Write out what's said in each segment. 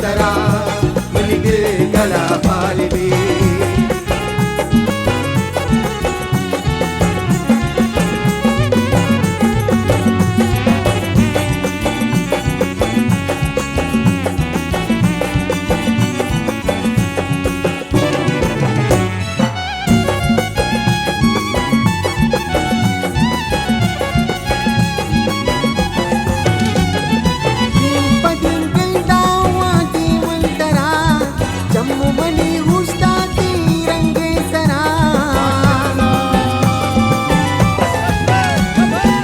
سرا منی دل گلا بال بی۔ دیم پہ دیم گندا وادی من ترا، چم منی اوشتاتی رنگے سرا۔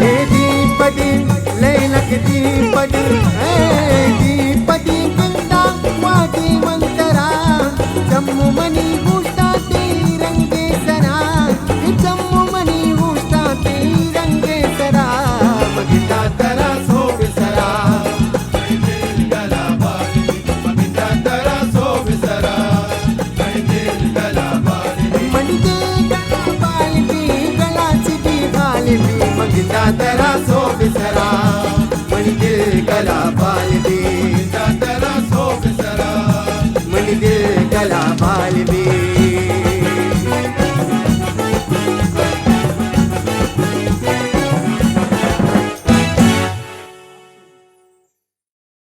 اے دیم پہ دیم لیلک دیم پہ دیم، اے دیم پہ دیم گندا وادی من ترا، چم منی اوشتاتی رنگے سرا، اے چم منی اوشتاتی رنگے سرا، مگندا ترا سوب سرا۔ منی دل گلا بال بی، گلا چی بی غال بی، مگندا ترا سوب سرا۔ منی دل گلا